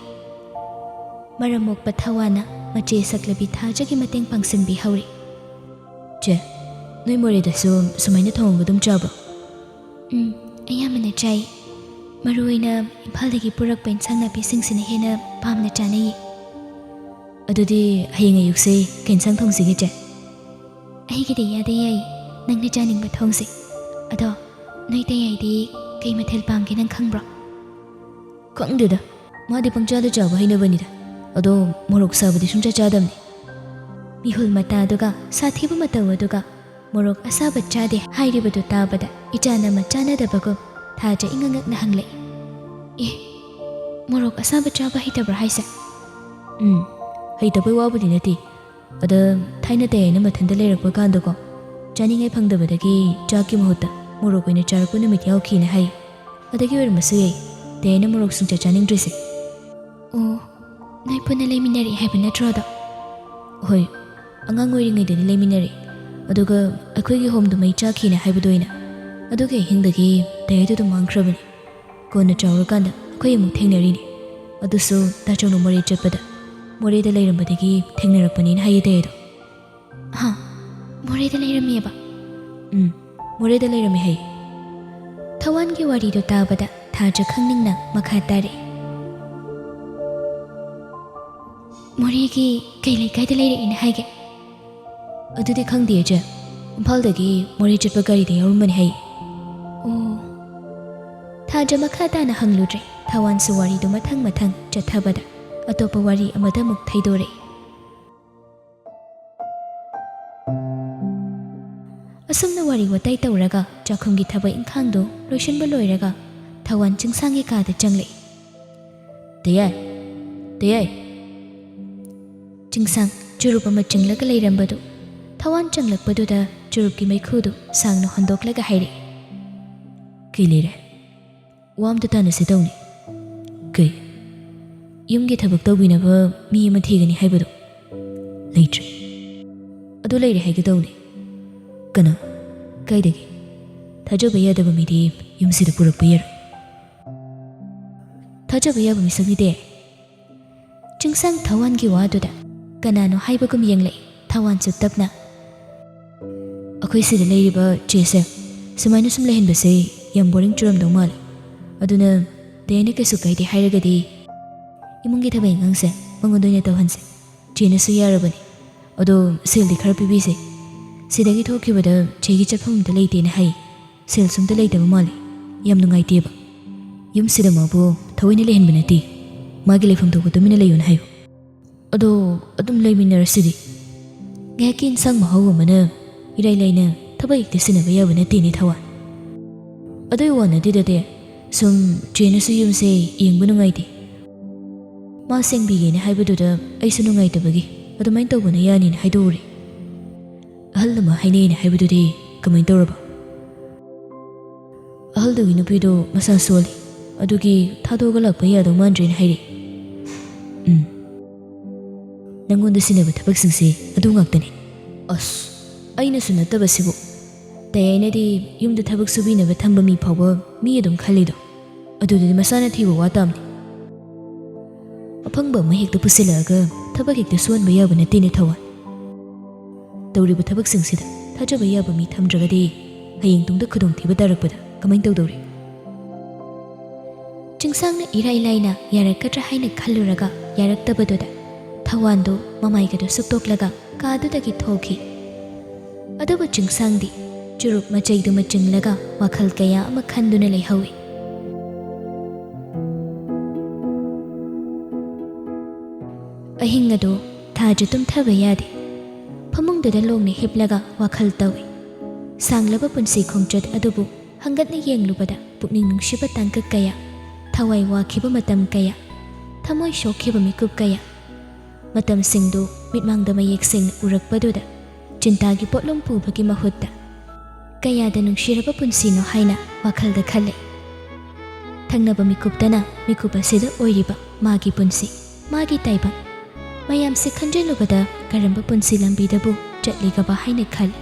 ꯃꯔꯝ ꯃꯣꯛꯄ ꯊꯋꯥꯟꯅ ꯃꯆꯦ ꯁꯛꯂꯕꯤ ꯊꯥꯖꯒꯤ ꯃꯇꯦꯡ ꯄꯥꯡꯁꯤꯟꯕꯤꯍꯧꯔꯤ꯫ "ꯆꯦ, ꯅꯣꯏ ꯃꯣꯔꯦꯗꯁꯨ ꯁꯨꯃꯥꯏꯅ ꯊꯣꯡꯉꯒ ꯑꯗꯨꯝ ꯆꯥꯕ꯭ꯔꯣ?" "ꯎꯝ, ꯑꯌꯥꯝꯕꯅ ꯆꯥꯏ꯫ ꯃꯔꯨꯑꯣꯏꯅ ꯏꯝꯐꯥꯜꯗꯒꯤ ꯄꯨꯔꯛꯄ ꯏꯟꯁꯥꯡ ꯅꯥꯄꯤꯁꯤꯡꯁꯤꯅ ꯍꯦꯟꯅ ꯄꯥꯝꯅ ꯆꯥꯅꯩꯌꯦ꯫" "ꯑꯗꯨꯗꯤ ꯍꯌꯦꯡ ꯑꯌꯨꯛꯁꯦ ꯀꯩ ꯏꯟꯁꯥꯡ ꯊꯣꯡꯁꯤꯒꯦ, ꯆꯦ?" "ꯑꯩꯒꯤꯗꯤ ꯏꯌꯥꯗ ꯌꯥꯏ, ꯅꯪꯅ ꯆꯥꯅꯤꯡꯕ ꯊꯣꯡꯁꯦ꯫ ꯑꯗꯣ ꯅꯣꯏ ꯇꯌꯥꯏꯗꯤ ꯀꯩ ꯃꯊꯦꯜ ꯄꯥꯝꯒꯦ ꯅꯪ ꯈꯪꯕ꯭ꯔꯣ?" "ꯈꯪꯗꯦꯗ, ꯃꯥꯗꯤ ꯄꯪꯆꯥꯗ ꯆꯥꯕ ꯍꯩꯅꯕꯅꯤꯗ꯫ ꯑꯗꯣ ꯃꯣꯔꯣꯛ ꯁꯥꯕꯗꯤ ꯁꯨꯡꯆꯥ ꯆꯥꯗꯕꯅꯤ꯫" ꯃꯤꯍꯨꯜ ꯃꯇꯥꯗꯨꯒ ꯁꯥꯊꯤꯕ ꯃꯇꯧ ꯑꯗꯨꯒ ꯃꯣꯔꯣꯛ ꯑꯁꯥꯕ ꯆꯥꯗꯦ ꯍꯥꯏꯔꯤꯕꯗꯨ ꯇꯥꯕꯗ ꯏꯆꯥꯅ ꯑꯃ ꯆꯥꯟꯅꯗꯕꯒꯨꯝ ꯊꯥꯖ ꯏꯉꯛ ꯉꯛꯅ ꯍꯪꯂꯛꯏ꯫ "ꯑꯦ, ꯃꯣꯔꯣꯛ ꯑꯁꯥꯕ ꯆꯥꯕ ꯍꯩꯇꯕ꯭ꯔꯥ ꯍꯥꯏꯁꯦ?" "ꯎꯝ, ꯍꯩꯇꯕꯩ ꯋꯥꯕꯨꯗꯤ ꯅꯠꯇꯦ꯫ ꯑꯗ ꯊꯥꯏꯅ ꯇꯌꯥꯏꯅ ꯃꯊꯟꯇ ꯂꯩꯔꯛꯄ ꯀꯥꯟꯗꯀꯣ, ꯆꯥꯅꯤꯡꯉꯥꯏ ꯐꯪꯗꯕꯗꯒꯤ ꯆꯥꯛꯀꯤ ꯃꯍꯨꯠꯇ ꯃꯣꯔꯣꯛ ꯑꯣꯏꯅ ꯆꯥꯔꯛꯄ ꯅꯨꯃꯤꯠ ꯌꯥꯎꯈꯤꯅ ꯍꯥꯏ꯫ ꯑꯗꯒꯤ ꯑꯣꯏꯔꯝꯕꯁꯨ ꯌꯥꯏ, ꯇꯌꯥꯏꯅ ꯃꯣꯔꯣꯛ ꯁꯨꯡꯆꯥ ꯆꯥꯅꯤꯡꯗ꯭ꯔꯤꯁꯦ꯫" "ꯑꯣ, ꯅꯣꯏ ꯄꯨꯟꯅ ꯂꯩꯃꯤꯟꯅꯔꯛꯑꯦ ꯍꯥꯏꯕ ꯅꯠꯇ꯭ꯔꯣ ꯑꯗꯣ?" "ꯍꯣꯏ, ꯑꯉꯥꯡ ꯑꯣꯏꯔꯤꯉꯩꯗꯅꯤ ꯂꯩꯃꯤꯟꯅꯔꯛꯑꯦ꯫ ꯑꯗꯨꯒ ꯑꯩꯈꯣꯏꯒꯤ ꯍꯣꯝꯗꯨ ꯃꯩ ꯆꯥꯛꯈꯤꯅ ꯍꯥꯏꯕꯗꯣ ꯑꯣꯏꯅ꯫ ꯑꯗꯨꯒꯤ ꯑꯍꯤꯡꯗꯒꯤ ꯇꯌꯥꯏꯗꯨ ꯑꯗꯨꯝ ꯃꯥꯡꯈ꯭ꯔꯕꯅꯤ꯫ ꯀꯣꯟꯅ ꯆꯥꯎꯔꯀꯥꯟꯗ ꯑꯩꯈꯣꯏ ꯑꯃꯨꯛ ꯊꯦꯡꯅꯔꯤꯅꯤ꯫ ꯑꯗꯨꯁꯨ ꯇꯥꯆꯧꯅ ꯃꯣꯔꯦ ꯆꯠꯄꯗ, ꯃꯣꯔꯦꯗ ꯂꯩꯔꯝꯕꯗꯒꯤ ꯊꯦꯡꯅꯔꯛꯄꯅꯦꯅ ꯍꯥꯏꯌꯦ ꯇꯌꯥꯏꯗꯣ꯫" "ꯍꯥ? ꯃꯣꯔꯦꯗ ꯂꯩꯔꯝꯃꯦꯕ?" "ꯎꯝ, ꯃꯣꯔꯦꯗ ꯂꯩꯔꯝꯃꯦ ꯍꯥꯏꯌꯦ꯫" ꯊꯋꯥꯟꯒꯤ ꯋꯥꯔꯤꯗꯨ ꯇꯥꯕꯗ ꯊꯥꯖ ꯈꯪꯅꯤꯡꯅ ꯃꯈꯥ ꯇꯥꯔꯛꯏ꯫ "ꯃꯣꯔꯦꯒꯤ ꯀꯩ ꯂꯩꯀꯥꯏꯗ ꯂꯩꯔꯛꯏꯅ ꯍꯥꯏꯒꯦ?" "ꯑꯗꯨꯗꯤ ꯈꯪꯗꯦ, ꯏꯆꯦ꯫ ꯏꯝꯐꯥꯜꯗꯒꯤ ꯃꯣꯔꯦ ꯆꯠꯄ ꯒꯥꯔꯤꯗ ꯌꯥꯎꯔꯝꯕꯅꯤ ꯍꯥꯏꯌꯦ꯫" "ꯑꯣ, ꯑꯥꯖ ꯃꯈꯥ ꯇꯥꯅ ꯍꯪꯂꯨꯗ꯭ꯔꯦ꯫ ꯊꯋꯥꯟꯁꯨ ꯋꯥꯔꯤꯗꯨ ꯃꯊꯪ ꯃꯊꯪ ꯆꯠꯊꯕꯗ ꯑꯇꯣꯞꯄ ꯋꯥꯔꯤ ꯑꯃꯗ ꯑꯃꯨꯛ ꯊꯩꯗꯣꯔꯛꯏ꯫ ꯑꯁꯨꯝꯅ ꯋꯥꯔꯤ ꯋꯥꯇꯥꯏ ꯇꯧꯔꯒ ꯆꯥꯛꯈꯨꯝꯒꯤ ꯊꯕꯛ ꯏꯪꯈꯥꯡꯗꯨ ꯂꯣꯏꯁꯤꯟꯕ ꯂꯣꯏꯔꯒ ꯊꯋꯥꯟ ꯆꯤꯡꯁꯥꯡꯒꯤ ꯀꯥꯗ ꯆꯪꯂꯛꯏ꯫ "ꯇꯌꯥꯏ, ꯇꯌꯥꯏ!" ꯆꯤꯡꯁꯥꯡ ꯆꯨꯔꯨꯞ ꯑꯃ ꯆꯤꯡꯂꯒ ꯂꯩꯔꯝꯕꯗꯨ ꯊꯋꯥꯟ ꯆꯪꯂꯛꯄꯗꯨꯗ ꯆꯨꯔꯨꯞꯀꯤ ꯃꯩꯈꯨꯗꯨ ꯁꯥꯡꯅ ꯍꯣꯟꯗꯣꯛꯂꯒ ꯍꯥꯏꯔꯛꯏ꯫ "ꯀꯩ ꯂꯩꯔꯦ? ꯋꯥ ꯑꯝꯇ ꯇꯥꯟꯅꯁꯦ ꯇꯧꯅꯤ꯫" "ꯀꯩ?" "ꯌꯨꯝꯒꯤ ꯊꯕꯛ ꯇꯧꯕꯤꯅꯕ ꯃꯤ ꯑꯃ ꯊꯤꯒꯅꯤ ꯍꯥꯏꯕꯗꯣ ꯂꯩꯇ꯭ꯔꯦ꯫" "ꯑꯗꯨ ꯂꯩꯔꯦ ꯍꯥꯏꯒꯦ ꯇꯧꯅꯤ꯫" "ꯀꯅꯥ? ꯀꯥꯏꯗꯒꯤ?" "ꯊꯥꯖꯕ ꯌꯥꯗꯕ ꯃꯤꯗꯤ ꯌꯨꯝꯁꯤꯗ ꯄꯨꯔꯛꯄ ꯌꯥꯔꯣꯏ꯫" "ꯊꯥꯖꯕ ꯌꯥꯕ ꯃꯤꯁꯛꯅꯤꯗꯦ꯫" ꯆꯤꯡꯁꯥꯡ ꯊꯋꯥꯟꯒꯤ ꯋꯥꯗꯨꯗ ꯀꯅꯥꯅꯣ ꯍꯥꯏꯕꯒꯨꯝ ꯌꯦꯡꯂꯛꯏ ꯊꯋꯥꯟꯁꯨ ꯇꯞꯅ꯫ "ꯑꯩꯈꯣꯏ ꯁꯤꯗ ꯂꯩꯔꯤꯕ ꯆꯦꯁꯦ ꯁꯨꯃꯥꯏꯅ ꯁꯨꯝ ꯂꯩꯍꯟꯕꯁꯦ ꯌꯥꯝ ꯕꯣꯔꯤꯡ ꯆꯨꯔꯝꯗꯧ ꯃꯥꯜꯂꯦ꯫ ꯑꯗꯨꯅ ꯗꯦꯅ ꯀꯩꯁꯨ ꯀꯥꯏꯗꯦ ꯍꯥꯏꯔꯒꯗꯤ ꯏꯃꯨꯡꯒꯤ ꯊꯕꯛ ꯏꯪꯈꯥꯡꯁꯦ ꯃꯉꯣꯟꯗ ꯑꯣꯏꯅ ꯇꯧꯍꯟꯁꯦ꯫ ꯆꯦꯅꯁꯨ ꯌꯥꯔꯕꯅꯤ꯫ ꯑꯗꯣ ꯁꯦꯜꯗꯤ ꯈꯔ ꯄꯤꯕꯤꯁꯦ꯫ ꯁꯤꯗꯒꯤ ꯊꯣꯛꯈꯤꯕꯗ ꯆꯦꯒꯤ ꯆꯠꯐꯝ ꯑꯝꯇ ꯂꯩꯇꯦꯅ ꯍꯥꯏ꯫ ꯁꯦꯜꯁꯨ ꯑꯝꯇ ꯂꯩꯇꯕ ꯃꯥꯜꯂꯦ꯫ ꯌꯥꯝ ꯅꯨꯡꯉꯥꯏꯇꯦꯕ꯫ ꯌꯨꯝꯁꯤꯗ ꯃꯥꯕꯨ ꯊꯑꯣꯏꯅ ꯂꯩꯍꯟꯕ ꯅꯠꯇꯦ꯫ ꯃꯥꯒꯤ ꯂꯩꯐꯝ ꯊꯣꯛꯄ ꯇꯨꯃꯤꯟꯅ ꯂꯩꯌꯣꯅ ꯍꯥꯏꯌꯨ꯫ ꯑꯗꯣ ꯑꯗꯨꯝ ꯂꯩꯃꯤꯟꯅꯔꯁꯤꯗꯤ꯫" ꯉꯥꯏꯍꯥꯛꯀꯤ ꯏꯟꯁꯥꯡ ꯃꯍꯥꯎ ꯑꯃꯅ ꯏꯔꯥꯏ ꯂꯥꯏꯅ ꯊꯕꯛ ꯍꯦꯛꯇ ꯁꯤꯟꯅꯕ ꯌꯥꯕ ꯅꯠꯇꯦꯅꯦ ꯊꯋꯥꯟ꯫ "ꯑꯗꯨꯏ ꯋꯥ ꯅꯠꯇꯦꯗꯗꯤ, ꯁꯨꯝ ꯆꯦꯅꯁꯨ ꯌꯨꯝꯁꯦ ꯌꯦꯡꯕ ꯅꯨꯡꯉꯥꯏꯇꯦ꯫ ꯃꯥ ꯁꯦꯡꯕꯤꯒꯦꯅ ꯍꯥꯏꯕꯗꯨꯗ ꯑꯩꯁꯨ ꯅꯨꯡꯉꯥꯏꯇꯕꯒꯤ ꯑꯗꯨꯃꯥꯏꯅ ꯇꯧꯕꯅ ꯌꯥꯅꯤꯅ ꯍꯥꯏꯗꯣꯛꯎꯔꯦ꯫ ꯑꯍꯜ ꯑꯃ ꯍꯥꯏꯅꯩꯅ ꯍꯥꯏꯕꯗꯨꯗꯤ ꯀꯃꯥꯏꯅ ꯇꯧꯔꯕ?" "ꯑꯍꯜꯗꯨꯒꯤ ꯅꯨꯄꯤꯗꯣ ꯃꯁꯥ ꯁꯣꯜꯂꯤ, ꯑꯗꯨꯒꯤ ꯊꯥꯗꯣꯛꯑꯒ ꯂꯥꯛꯄ ꯌꯥꯗꯧ ꯃꯥꯟꯗ꯭ꯔꯦꯅ ꯍꯥꯏꯔꯛꯑꯦ꯫" "ꯎꯝ, ꯅꯪꯉꯣꯟꯗ ꯁꯤꯟꯅꯕ ꯊꯕꯛꯁꯤꯡꯁꯦ ꯑꯗꯨ ꯉꯥꯛꯇꯅꯦ꯫" "ꯑꯁ, ꯑꯩꯅꯁꯨ ꯅꯠꯇꯕꯁꯤꯕꯨ꯫ ꯇꯌꯥꯏꯅꯗꯤ ꯌꯨꯝꯗ ꯊꯕꯛ ꯁꯨꯕꯤꯅꯕ ꯊꯝꯕ ꯃꯤ ꯐꯥꯎꯕ ꯃꯤ ꯑꯗꯨꯝ ꯈꯜꯂꯤꯗꯣ꯫ ꯑꯗꯨꯗꯨꯗꯤ ꯃꯁꯥꯅ ꯊꯤꯕ ꯋꯥ ꯇꯥꯕꯅꯤ꯫ ꯑꯐꯪꯕ ꯑꯃ ꯍꯦꯛꯇ ꯄꯨꯁꯤꯜꯂꯛꯑꯒ ꯊꯕꯛ ꯍꯦꯛꯇ ꯁꯨꯍꯟꯕ ꯌꯥꯕ ꯅꯠꯇꯦꯅꯦ ꯊꯋꯥꯟ꯫ ꯇꯧꯔꯤꯕ ꯊꯕꯛꯁꯤꯡꯁꯤꯗ ꯊꯥꯖꯕ ꯌꯥꯕ ꯃꯤ ꯊꯝꯗ꯭ꯔꯒꯗꯤ ꯍꯌꯦꯡ ꯇꯨꯡꯗ ꯈꯨꯗꯣꯡꯊꯤꯕ ꯇꯥꯔꯛꯄꯗ ꯀꯃꯥꯏꯅ ꯇꯧꯗꯧꯔꯤ?" ꯆꯤꯡꯁꯥꯡꯅ ꯏꯔꯥꯏ ꯂꯥꯏꯅ ꯌꯥꯔꯛꯀꯗ꯭ꯔꯥ ꯍꯥꯏꯅ ꯈꯜꯂꯨꯔꯒ ꯌꯥꯔꯛꯇꯕꯗꯨꯗ ꯊꯋꯥꯟꯗꯨ ꯃꯃꯥꯏꯒꯗꯨ ꯁꯨꯛꯇꯣꯛꯂꯒ ꯀꯥꯗꯨꯗꯒꯤ ꯊꯣꯛꯈꯤ꯫ ꯑꯗꯨꯕꯨ ꯆꯤꯡꯁꯥꯡꯗꯤ ꯆꯨꯔꯨꯞ ꯃꯆꯩꯗꯨꯃ ꯆꯤꯡꯂꯒ ꯋꯥꯈꯜ ꯀꯌꯥ ꯑꯃ ꯈꯟꯗꯨꯅ ꯂꯩꯍꯧꯏ꯫ ꯑꯍꯤꯡ ꯑꯗꯨ ꯊꯥꯖ ꯇꯨꯝꯊꯕ ꯌꯥꯗꯦ꯫ ꯐꯃꯨꯡꯗꯨꯗ ꯂꯣꯡꯅ ꯍꯤꯞꯂꯒ ꯋꯥꯈꯜ ꯇꯧꯏ꯫ ꯁꯥꯡꯂꯕ ꯄꯨꯟꯁꯤ ꯈꯣꯡꯆꯠ ꯑꯗꯨꯕꯨ ꯍꯪꯒꯠꯅ ꯌꯦꯡꯂꯨꯕꯗ ꯄꯨꯛꯅꯤꯡ ꯅꯨꯡꯁꯤꯕ ꯇꯥꯡꯀꯛ ꯀꯌꯥ, ꯊꯋꯥꯏ ꯋꯥꯈꯤꯕ ꯃꯇꯝ ꯀꯌꯥ, ꯊꯃꯣꯏ ꯁꯣꯛꯈꯤꯕ ꯃꯤꯀꯨꯞ ꯀꯌꯥ, ꯃꯇꯝꯁꯤꯡꯗꯨ ꯃꯤꯠꯃꯥꯡꯗ ꯃꯌꯦꯛ ꯁꯦꯡꯅ ꯎꯔꯛꯄꯗꯨꯗ ꯆꯤꯟꯇꯥꯒꯤ ꯄꯣꯠꯂꯨꯝ ꯄꯨꯕꯒꯤ ꯃꯍꯨꯠꯇ ꯀꯌꯥꯗ ꯅꯨꯡꯁꯤꯔꯕ ꯄꯨꯟꯁꯤꯅꯣ ꯍꯥꯏꯅ ꯋꯥꯈꯜꯗ ꯈꯜꯂꯦ꯫ ꯊꯪꯅꯕ ꯃꯤꯀꯨꯞꯇꯅ ꯃꯤꯀꯨꯞ ꯑꯁꯤꯗ ꯑꯣꯏꯔꯤꯕ ꯃꯥꯒꯤ ꯄꯨꯟꯁꯤ, ꯃꯥꯒꯤ ꯇꯥꯏꯕꯪ, ꯃꯌꯥꯝꯁꯦ ꯈꯟꯖꯤꯜꯂꯨꯕꯗ ꯀꯔꯝꯕ ꯄꯨꯟꯁꯤ ꯂꯝꯕꯤꯗꯕꯨ ꯆꯠꯂꯤꯒꯕ ꯍꯥꯏꯅ ꯈꯜꯂꯤ꯫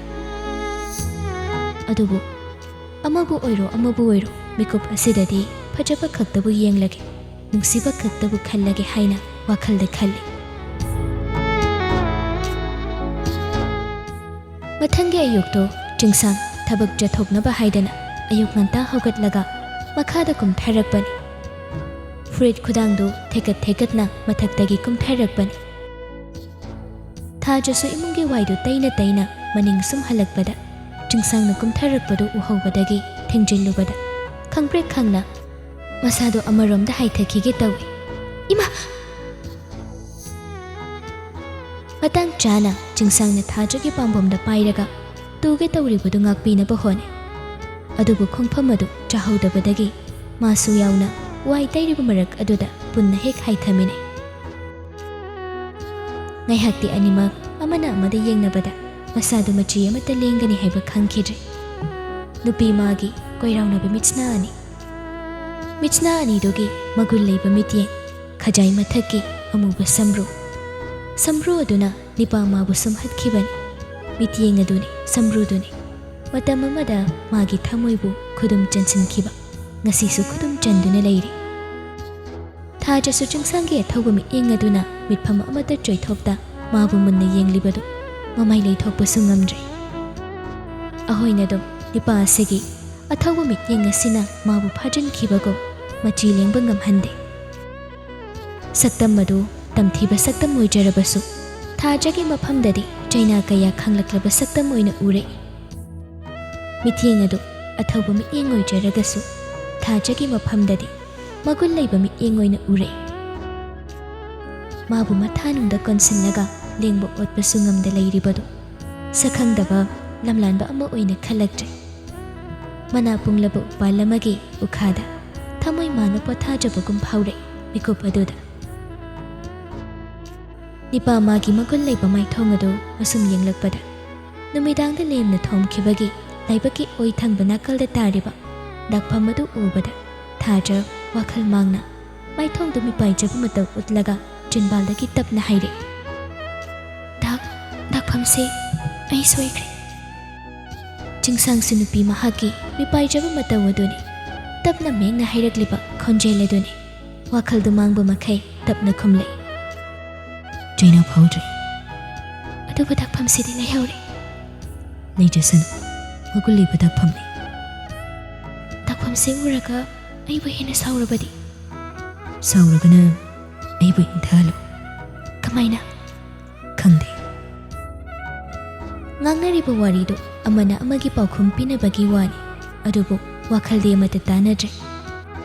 ꯑꯗꯨꯕꯨ ꯑꯃꯕꯨ ꯑꯣꯏꯔꯣ, ꯑꯃꯕꯨ ꯑꯣꯏꯔꯣ, ꯃꯤꯀꯨꯞ ꯑꯁꯤꯗꯗꯤ ꯐꯖꯕ ꯈꯛꯇꯕꯨ ꯌꯦꯡꯂꯒꯦ, ꯅꯨꯡꯁꯤꯕ ꯈꯛꯇꯕꯨ ꯈꯜꯂꯒꯦ ꯍꯥꯏꯅ ꯋꯥꯈꯜꯗ ꯈꯜꯂꯤ꯫ ꯃꯊꯪꯒꯤ ꯑꯌꯨꯛꯇꯨ ꯆꯤꯡꯁꯥꯡ ꯊꯕꯛ ꯆꯠꯊꯣꯛꯅꯕ ꯍꯥꯏꯗꯅ ꯑꯌꯨꯛ ꯉꯟꯇꯥ ꯍꯧꯒꯠꯂꯒ ꯃꯈꯥꯗ ꯀꯨꯝꯊꯔꯛꯄꯅꯤ꯫ ꯐꯨꯔꯤꯠ ꯈꯨꯗꯥꯡꯗꯨ ꯊꯦꯀꯠ ꯊꯦꯀꯠꯅ ꯃꯊꯛꯇꯒꯤ ꯀꯨꯝꯊꯔꯛꯄꯅꯤ꯫ ꯊꯥꯖꯁꯨ ꯏꯃꯨꯡꯒꯤ ꯋꯥꯏꯗꯨ ꯇꯩꯅ ꯇꯩꯅ ꯃꯅꯤꯡ ꯁꯨꯝ ꯍꯜꯂꯛꯄꯗ ꯆꯤꯡꯁꯥꯡꯅ ꯀꯨꯝꯊꯔꯛꯄꯗꯨ ꯎꯍꯧꯕꯗꯒꯤ ꯊꯦꯡꯖꯤꯜꯂꯨꯕꯗ ꯈꯪꯄ꯭ꯔꯦꯛ ꯈꯪꯅ ꯃꯁꯥꯗꯨ ꯑꯃꯔꯣꯝꯗ ꯍꯥꯏꯊꯈꯤꯒꯦ ꯇꯧꯏ꯫ "ꯏꯃꯥ!" ꯃꯇꯥꯡ ꯆꯥꯅ ꯆꯤꯡꯁꯥꯡꯅ ꯊꯥꯖꯒꯤ ꯄꯥꯝꯕꯣꯝꯗ ꯄꯥꯏꯔꯒ ꯇꯨꯒꯦ ꯇꯧꯔꯤꯕꯗꯨ ꯉꯥꯛꯄꯤꯅꯕ ꯍꯣꯠꯅꯩ꯫ ꯑꯗꯨꯕꯨ ꯈꯣꯡꯐꯝ ꯑꯗꯨ ꯆꯥꯍꯧꯗꯕꯗꯒꯤ ꯃꯥꯁꯨ ꯌꯥꯎꯅ ꯋꯥꯏ ꯇꯩꯔꯤꯕ ꯃꯔꯛ ꯑꯗꯨꯗ ꯄꯨꯟꯅ ꯍꯦꯛ ꯍꯥꯏꯊꯃꯤꯟꯅꯩ꯫ ꯉꯥꯏꯍꯥꯛꯇꯤ ꯑꯅꯤꯃꯛ ꯑꯃꯅ ꯑꯃꯗ ꯌꯦꯡꯅꯕꯗ ꯃꯁꯥꯗꯨ ꯃꯆꯤ ꯑꯃꯠꯇ ꯂꯦꯡꯒꯅꯤ ꯍꯥꯏꯕ ꯈꯪꯈꯤꯗ꯭ꯔꯦ꯫ ꯅꯨꯄꯤ ꯃꯥꯒꯤ ꯀꯣꯏꯔꯥꯎꯅꯕ ꯃꯤꯠꯁꯅꯥ ꯑꯅꯤ, ꯃꯤꯠꯁꯅꯥ ꯑꯅꯤꯗꯨꯒꯤ ꯃꯒꯨꯟ ꯂꯩꯕ ꯃꯤꯠꯌꯦꯡ, ꯈꯖꯥꯏ ꯃꯊꯛꯀꯤ ꯑꯃꯨꯕ ꯁꯝꯕ꯭ꯔꯨ, ꯁꯝꯕ꯭ꯔꯨ ꯑꯗꯨꯅ ꯅꯤꯄꯥ ꯃꯥꯕꯨ ꯁꯨꯝꯍꯠꯈꯤꯕꯅꯤ꯫ ꯃꯤꯠꯌꯦꯡ ꯑꯗꯨꯅꯤ, ꯁꯝꯕ꯭ꯔꯨꯗꯨꯅꯤ ꯃꯇꯝ ꯑꯃꯗ ꯃꯥꯒꯤ ꯊꯃꯣꯏꯕꯨ ꯈꯨꯗꯨꯝ ꯆꯟꯁꯤꯟꯈꯤꯕ, ꯉꯁꯤꯁꯨ ꯈꯨꯗꯨꯝ ꯆꯟꯗꯨꯅ ꯂꯩꯔꯤ꯫ ꯊꯥꯖꯁꯨ ꯆꯤꯡꯁꯥꯡꯒꯤ ꯑꯊꯧꯕ ꯃꯤꯠꯌꯦꯡ ꯑꯗꯨꯅ ꯃꯤꯠꯐꯝ ꯑꯃꯠꯇ ꯆꯣꯏꯊꯣꯛꯇ ꯃꯥꯕꯨ ꯃꯨꯟꯅ ꯌꯦꯡꯂꯤꯕꯗꯨ ꯃꯃꯥꯏ ꯂꯩꯊꯣꯛꯄꯁꯨ ꯉꯝꯗ꯭ꯔꯦ꯫ ꯑꯍꯣꯏꯅꯗꯨꯝ ꯅꯤꯄꯥ ꯑꯁꯤꯒꯤ ꯑꯊꯧꯕ ꯃꯤꯠꯌꯦꯡ ꯑꯁꯤꯅ ꯃꯥꯕꯨ ꯐꯥꯖꯤꯟꯈꯤꯕꯒꯨꯝ ꯃꯆꯤ ꯂꯦꯡꯕ ꯉꯝꯍꯟꯗꯦ꯫ ꯁꯛꯇꯝ ꯑꯗꯨ ꯇꯝꯊꯤꯕ ꯁꯛꯇꯝ ꯑꯣꯏꯖꯔꯕꯁꯨ ꯊꯥꯖꯒꯤ ꯃꯐꯝꯗꯗꯤ ꯆꯩꯅꯥ ꯀꯌꯥ ꯈꯥꯡꯂꯛꯂꯕ ꯁꯛꯇꯝ ꯑꯣꯏꯅ ꯎꯔꯛꯏ꯫ ꯃꯤꯠꯌꯦꯡ ꯑꯗꯨ ꯑꯊꯧꯕ ꯃꯤꯠꯌꯦꯡ ꯑꯣꯏꯖꯔꯒꯁꯨ ꯊꯥꯖꯒꯤ ꯃꯐꯝꯗꯗꯤ ꯃꯒꯨꯟ ꯂꯩꯕ ꯃꯤꯠꯌꯦꯡ ꯑꯣꯏꯅ ꯎꯔꯛꯏ꯫ ꯃꯥꯕꯨ ꯃꯊꯥꯅꯨꯡꯗ ꯀꯣꯟꯁꯤꯜꯂꯒ ꯂꯦꯡꯕ ꯑꯣꯠꯄꯁꯨ ꯉꯝꯗ ꯂꯩꯔꯤꯕꯗꯨ ꯁꯛꯈꯪꯗꯕ ꯂꯝꯂꯥꯟꯕ ꯑꯃ ꯑꯣꯏꯅ ꯈꯜꯂꯛꯇ꯭ꯔꯦ꯫ ꯃꯅꯥ ꯄꯨꯡꯂꯕ ꯎꯄꯥꯜ ꯑꯃꯒꯤ ꯎꯈꯥꯗ ꯊꯃꯣꯏ ꯃꯥꯅ ꯄꯣꯊꯥꯖꯕꯒꯨꯝ ꯐꯥꯎꯔꯛꯏ ꯃꯤꯀꯨꯞ ꯑꯗꯨꯗ꯫ ꯅꯤꯄꯥ ꯃꯥꯒꯤ ꯃꯒꯨꯟ ꯂꯩꯕ ꯃꯥꯏꯊꯣꯡ ꯑꯗꯨ ꯑꯁꯨꯝ ꯌꯦꯡꯂꯛꯄꯗ ꯅꯨꯃꯤꯗꯥꯡꯗ ꯂꯦꯝꯅ ꯊꯣꯝꯈꯤꯕꯒꯤ ꯂꯥꯏꯕꯛꯀꯤ ꯑꯣꯏ ꯊꯪꯕ ꯅꯥꯀꯜꯗ ꯇꯥꯔꯤꯕ ꯗꯥꯛꯐꯝ ꯑꯗꯨ ꯎꯕꯗ ꯊꯥꯖ ꯋꯥꯈꯜ ꯃꯥꯡꯅ ꯃꯥꯏꯊꯣꯡꯗꯨ ꯃꯤꯄꯥꯏꯖꯕ ꯃꯇꯧ ꯎꯠꯂꯒ ꯆꯤꯟꯕꯥꯜꯗꯒꯤ ꯇꯞꯅ ꯍꯥꯏꯔꯛꯏ, "ꯗꯥꯛ, ꯗꯥꯛꯐꯝꯁꯦ ꯑꯩ ꯁꯣꯏꯈ꯭ꯔꯦ꯫" ꯆꯤꯡꯁꯥꯡꯁꯨ ꯅꯨꯄꯤ ꯃꯍꯥꯛꯀꯤ ꯃꯤꯄꯥꯏꯖꯕ ꯃꯇꯧ ꯑꯗꯨꯅꯤ꯫ ꯇꯞꯅ ꯃꯦꯡꯅ ꯍꯥꯏꯔꯛꯂꯤꯕ ꯈꯣꯟꯖꯦꯜ ꯑꯗꯨꯅꯤ꯫ ꯋꯥꯈꯜꯗꯨ ꯃꯥꯡꯕ ꯃꯈꯩ ꯇꯞꯅ ꯈꯨꯝꯂꯛꯏ, "ꯆꯩꯅꯥ ꯐꯥꯎꯗ꯭ꯔꯦ꯫ ꯑꯗꯨꯕꯨ ꯗꯥꯛꯐꯝꯁꯤꯗꯤ ꯂꯩꯍꯧꯔꯦ꯫" "ꯂꯩꯖꯁꯅꯨ, ꯃꯒꯨꯟ ꯂꯩꯕ ꯗꯥꯛꯐꯝꯅꯤ꯫" "ꯗꯥꯛꯐꯝꯁꯦ ꯎꯔꯒ ꯑꯩꯕꯨ ꯍꯦꯟꯅ ꯁꯥꯎꯔꯕꯗꯤ?" "ꯁꯥꯎꯔꯒꯅ ꯑꯩꯕꯨ ꯏꯪꯊꯍꯜꯂꯨ꯫" "ꯀꯃꯥꯏꯅ?" "ꯈꯪꯗꯦ꯫" ꯉꯥꯡꯅꯔꯤꯕ ꯋꯥꯔꯤꯗꯨ ꯑꯃꯅ ꯑꯃꯒꯤ ꯄꯥꯎꯈꯨꯝ ꯄꯤꯅꯕꯒꯤ ꯋꯥꯅꯤ, ꯑꯗꯨꯕꯨ ꯋꯥꯈꯜꯗꯤ ꯑꯃꯠꯇ ꯇꯥꯅꯗ꯭ꯔꯦ꯫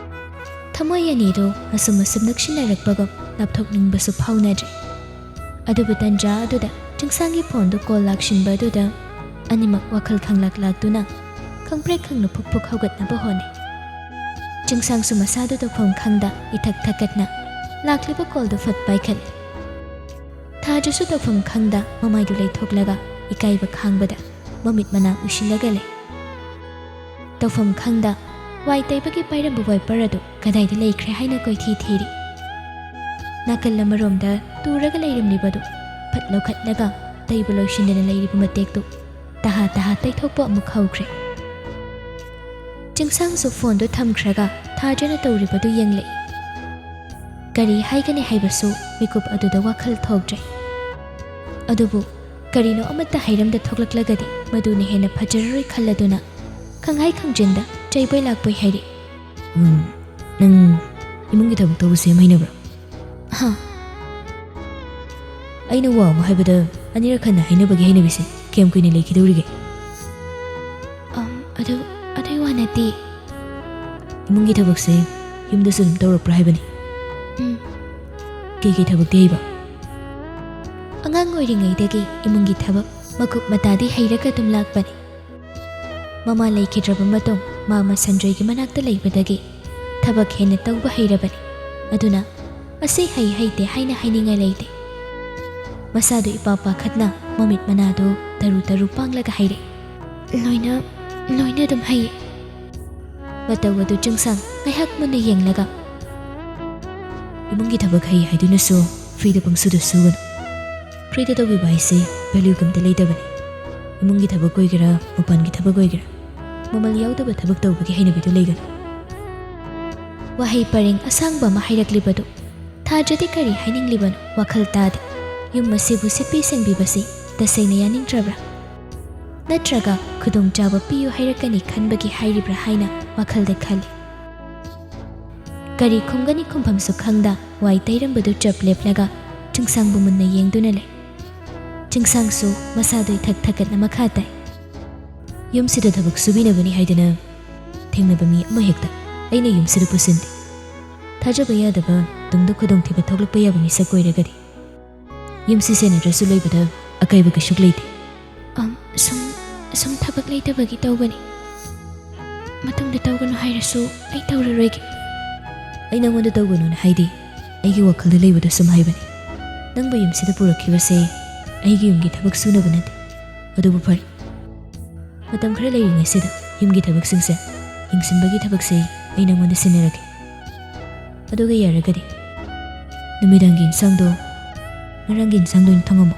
ꯊꯃꯣꯏ ꯑꯅꯤꯗꯨ ꯑꯁꯨꯝ ꯑꯁꯨꯝ ꯅꯛꯁꯤꯟꯅꯔꯛꯄꯒꯨꯝ ꯂꯥꯞꯊꯣꯛꯅꯤꯡꯕꯁꯨ ꯐꯥꯎꯅꯗ꯭ꯔꯦ꯫ ꯑꯗꯨꯕꯨ ꯇꯟꯖꯥ ꯑꯗꯨꯗ ꯆꯤꯡꯁꯥꯡꯒꯤ ꯐꯣꯟꯗꯨ ꯀꯣꯜ ꯂꯥꯛꯁꯤꯟꯕ ꯑꯗꯨꯗ ꯑꯅꯤꯃꯛ ꯋꯥꯈꯜ ꯈꯪꯂꯥꯛ ꯂꯥꯛꯇꯨꯅ ꯈꯪꯄ꯭ꯔꯦꯛ ꯈꯪꯅ ꯐꯨꯛ ꯐꯨꯛ ꯍꯧꯒꯠꯅꯕ ꯍꯣꯠꯅꯩ꯫ ꯆꯤꯡꯁꯥꯡꯁꯨ ꯃꯁꯥꯗꯨ ꯇꯧꯐꯝ ꯈꯪꯗ ꯏꯊꯛ ꯊꯛꯀꯠꯅ ꯂꯥꯛꯂꯤꯕ ꯀꯣꯜꯗꯨ ꯐꯠ ꯄꯥꯏꯈꯠꯂꯤ꯫ ꯊꯥꯖꯁꯨ ꯇꯧꯐꯝ ꯈꯪꯗ ꯃꯃꯥꯏꯗꯨ ꯂꯩꯊꯣꯛꯂꯒ ꯏꯀꯥꯏꯕ ꯈꯥꯡꯕꯗ ꯃꯃꯤꯠ ꯃꯅꯥ ꯎꯏꯁꯤꯜꯂꯒ ꯂꯩ꯫ ꯇꯧꯐꯝ ꯈꯪꯗ ꯋꯥꯏ ꯇꯩꯕꯒꯤ ꯄꯥꯏꯔꯝꯕ ꯋꯥꯏꯄꯔ ꯑꯗꯨ ꯀꯗꯥꯏꯗ ꯂꯩꯈ꯭ꯔꯦ ꯍꯥꯏꯅ ꯀꯣꯏꯊꯤ ꯊꯤꯔꯤ꯫ ꯅꯥꯀꯜ ꯑꯃꯔꯣꯝꯗ ꯇꯨꯔꯒ ꯂꯩꯔꯝꯂꯤꯕꯗꯨ ꯐꯠ ꯂꯧꯈꯠꯂꯒ ꯇꯩꯕ ꯂꯣꯏꯁꯤꯟꯗꯅ ꯂꯩꯔꯤꯕ ꯃꯇꯦꯛꯇꯨ ꯇꯍꯥ ꯇꯍꯥ ꯇꯩꯊꯣꯛꯄ ꯑꯃꯨꯛ ꯍꯧꯈ꯭ꯔꯦ꯫ ꯆꯤꯡꯁꯥꯡꯁꯨ ꯐꯣꯟꯗꯨ ꯊꯝꯈ꯭ꯔꯒ ꯊꯥꯖꯅ ꯇꯧꯔꯤꯕꯗꯨ ꯌꯦꯡꯂꯛꯏ꯫ ꯀꯔꯤ ꯍꯥꯏꯒꯅꯤ ꯍꯥꯏꯕꯁꯨ ꯃꯤꯀꯨꯞ ꯑꯗꯨꯗ ꯋꯥꯈꯜ ꯊꯣꯛꯇ꯭ꯔꯦ꯫ ꯑꯗꯨꯕꯨ ꯀꯔꯤꯅꯣ ꯑꯃꯠꯇ ꯍꯥꯏꯔꯝꯗ ꯊꯣꯛꯂꯛꯂꯒꯗꯤ ꯃꯗꯨꯅ ꯍꯦꯟꯅ ꯐꯖꯔꯔꯣꯏ ꯈꯜꯂꯗꯨꯅ ꯈꯪꯍꯥꯏ ꯈꯪꯖꯤꯟꯗ ꯆꯩꯕꯣꯏ ꯂꯥꯛꯄꯣꯏ ꯍꯥꯏꯔꯛꯏ꯫ "ꯎꯝ, ꯅꯪ ꯏꯃꯨꯡꯒꯤ ꯊꯕꯛ ꯇꯧꯕꯁꯦ ꯌꯥꯝ ꯍꯩꯅꯕ꯭ꯔꯥ?" "ꯍꯥ?" "ꯑꯩꯅ ꯋꯥ ꯑꯃ ꯍꯥꯏꯕꯗ ꯑꯅꯤꯔꯛ ꯍꯟꯅ ꯍꯥꯏꯅꯕꯒꯤ ꯍꯩꯅꯕꯤꯁꯦ ꯀꯌꯥꯝ ꯀꯨꯏꯅ ꯂꯩꯈꯤꯗꯧꯔꯤꯒꯦ?" "ꯑꯝ, ꯑꯗꯨ, ꯑꯗꯨꯒꯤ ꯋꯥ ꯅꯠꯇꯦ꯫" "ꯏꯃꯨꯡꯒꯤ ꯊꯕꯛꯁꯦ ꯌꯨꯝꯗꯁꯨ ꯑꯗꯨꯝ ꯇꯧꯔꯛꯄ꯭ꯔꯥ ꯍꯥꯏꯕꯅꯤ?" "ꯎꯝ꯫" ꯀꯩꯀꯩ ꯊꯕꯛꯇꯤ ꯍꯩꯕ? ꯑꯉꯥꯡ ꯑꯣꯏꯔꯤꯉꯩꯗꯒꯤ ꯏꯃꯨꯡꯒꯤ ꯊꯕꯛ ꯃꯀꯨꯞ ꯃꯇꯥꯗꯤ ꯍꯩꯔꯒ ꯑꯗꯨꯝ ꯂꯥꯛꯄꯅꯤ꯫ ꯃꯃꯥ ꯂꯩꯈꯤꯗ꯭ꯔꯕ ꯃꯇꯨꯡ ꯃꯥꯃ ꯁꯟꯖꯣꯏꯒꯤ ꯃꯅꯥꯛꯇ ꯂꯩꯕꯗꯒꯤ ꯊꯕꯛ ꯍꯦꯟꯅ ꯇꯧꯕ ꯍꯩꯔꯕꯅꯤ꯫ ꯑꯗꯨꯅ ꯑꯁꯤ ꯍꯩ ꯍꯩꯇꯦ ꯍꯥꯏꯅ ꯍꯥꯏꯅꯤꯡꯉꯥꯏ ꯂꯩꯇꯦ꯫ ꯃꯁꯥꯗꯨ ꯏꯄꯥ ꯄꯥꯈꯠꯅ ꯃꯃꯤꯠ ꯃꯅꯥꯗꯨ ꯇꯔꯨ ꯇꯔꯨ ꯄꯥꯡꯂꯒ ꯍꯥꯏꯔꯛꯏ, "ꯂꯣꯏꯅ, ꯂꯣꯏꯅ ꯑꯗꯨꯝ ꯍꯩꯌꯦ꯫" ꯃꯇꯧ ꯑꯗꯨ ꯆꯤꯡꯁꯥꯡ ꯉꯥꯏꯍꯥꯛ ꯃꯨꯟꯅ ꯌꯦꯡꯂꯒ, "ꯏꯃꯨꯡꯒꯤ ꯊꯕꯛ ꯍꯩ ꯍꯥꯏꯗꯨꯅꯁꯨ ꯐ꯭ꯔꯤꯗ ꯄꯪꯁꯨꯗ ꯁꯨꯒꯅꯨ꯫ ꯐ꯭ꯔꯤꯗ ꯇꯧꯕꯤꯕ ꯍꯥꯏꯁꯦ ꯚꯦꯂ꯭ꯌꯨ ꯀꯝꯇ ꯂꯩꯇꯕꯅꯤ꯫ ꯏꯃꯨꯡꯒꯤ ꯊꯕꯛ ꯑꯣꯏꯒꯦꯔꯥ, ꯃꯄꯥꯟꯒꯤ ꯊꯕꯛ ꯑꯣꯏꯒꯦꯔꯥ, ꯃꯃꯜ ꯌꯥꯎꯗꯕ ꯊꯕꯛ ꯇꯧꯕꯒꯤ ꯍꯩꯅꯕꯤꯗꯨ ꯂꯩꯒꯅꯨ꯫" ꯋꯥꯍꯩ ꯄꯔꯦꯡ ꯑꯁꯥꯡꯕ ꯑꯃ ꯍꯥꯏꯔꯛꯂꯤꯕꯗꯨ ꯊꯥꯖꯗꯦ꯫ ꯀꯔꯤ ꯍꯥꯏꯅꯤꯡꯂꯤꯕꯅꯣ ꯋꯥꯈꯜ ꯇꯥꯗꯦ꯫ ꯌꯨꯝ ꯑꯁꯤꯕꯨ ꯁꯤꯠꯄꯤ ꯁꯦꯡꯕꯤꯕꯁꯤ ꯇꯁꯦꯡꯅ ꯌꯥꯅꯤꯡꯗ꯭ꯔꯕ꯭ꯔꯥ? ꯅꯠꯇ꯭ꯔꯒ ꯈꯨꯗꯣꯡꯆꯥꯕ ꯄꯤꯌꯨ ꯍꯥꯏꯔꯛꯀꯅꯤ ꯈꯟꯕꯒꯤ ꯍꯥꯏꯔꯤꯕ꯭ꯔꯥ ꯍꯥꯏꯅ ꯋꯥꯈꯜꯗ ꯈꯜꯂꯤ꯫ ꯀꯔꯤ ꯈꯨꯝꯒꯅꯤ ꯈꯨꯝꯐꯝꯁꯨ ꯈꯪꯗ ꯋꯥꯏ ꯇꯩꯔꯝꯕꯗꯨ ꯆꯞ ꯂꯦꯞꯂꯒ ꯆꯤꯡꯁꯥꯡꯕꯨ ꯃꯨꯟꯅ ꯌꯦꯡꯗꯨꯅ ꯂꯩ꯫ ꯆꯤꯡꯁꯥꯡꯁꯨ ꯃꯁꯥꯗꯨ ꯏꯊꯛ ꯊꯛꯀꯠꯅ ꯃꯈꯥ ꯇꯥꯏ꯫ "ꯌꯨꯝꯁꯤꯗ ꯊꯕꯛ ꯁꯨꯕꯤꯅꯕꯅꯤ ꯍꯥꯏꯗꯅ ꯊꯦꯡꯅꯕ ꯃꯤ ꯑꯃꯍꯦꯛꯇ ꯑꯩꯅ ꯌꯨꯝꯁꯤꯗ ꯄꯨꯁꯤꯟꯗꯦ꯫ ꯊꯥꯖꯕ ꯌꯥꯗꯕ, ꯇꯨꯡꯗ ꯈꯨꯗꯣꯡꯊꯤꯕ ꯊꯣꯛꯂꯛꯄ ꯌꯥꯕ ꯃꯤꯁꯛ ꯑꯣꯏꯔꯒꯗꯤ ꯌꯨꯝꯁꯤ ꯁꯦꯟꯅꯗ꯭ꯔꯁꯨ ꯂꯩꯕꯗ ꯑꯀꯥꯏꯕ ꯀꯩꯁꯨ ꯂꯩꯇꯦ꯫" "ꯑꯝ, ꯁꯨꯝ, ꯁꯨꯝ ꯊꯕꯛ ꯂꯩꯇꯕꯒꯤ ꯇꯧꯕꯅꯤ꯫ ꯃꯇꯨꯡꯗ ꯇꯧꯒꯅꯨ ꯍꯥꯏꯔꯁꯨ ꯑꯩ ꯇꯧꯔꯔꯣꯏꯒꯦ꯫" "ꯑꯩ ꯅꯪꯉꯣꯟꯗ ꯇꯧꯒꯅꯨꯅ ꯍꯥꯏꯗꯦ, ꯑꯩꯒꯤ ꯋꯥꯈꯜꯗ ꯂꯩꯕꯗꯨ ꯁꯨꯝ ꯍꯥꯏꯕꯅꯤ꯫ ꯅꯪꯕꯨ ꯌꯨꯝꯁꯤꯗ ꯄꯨꯔꯛꯈꯤꯕꯁꯦ ꯑꯩꯒꯤ ꯌꯨꯝꯒꯤ ꯊꯕꯛ ꯁꯨꯅꯕ ꯅꯠꯇꯦ꯫ ꯑꯗꯨꯕꯨ ꯐꯔꯦ, ꯃꯇꯝ ꯈꯔ ꯂꯩꯔꯤꯉꯩꯁꯤꯗ ꯌꯨꯝꯒꯤ ꯊꯕꯛꯁꯤꯡꯁꯦ ꯌꯦꯡꯁꯤꯟꯕꯒꯤ ꯊꯕꯛꯁꯦ ꯑꯩ ꯅꯪꯉꯣꯟꯗ ꯁꯤꯟꯅꯔꯒꯦ꯫ ꯑꯗꯨꯒ ꯌꯥꯔꯒꯗꯤ ꯅꯨꯃꯤꯗꯥꯡꯒꯤ ꯏꯟꯁꯥꯡꯗꯣ ꯉꯔꯥꯡꯒꯤ ꯏꯟꯁꯥꯡꯗꯣ ꯑꯣꯏꯅ ꯊꯣꯡꯉꯝꯃꯣ꯫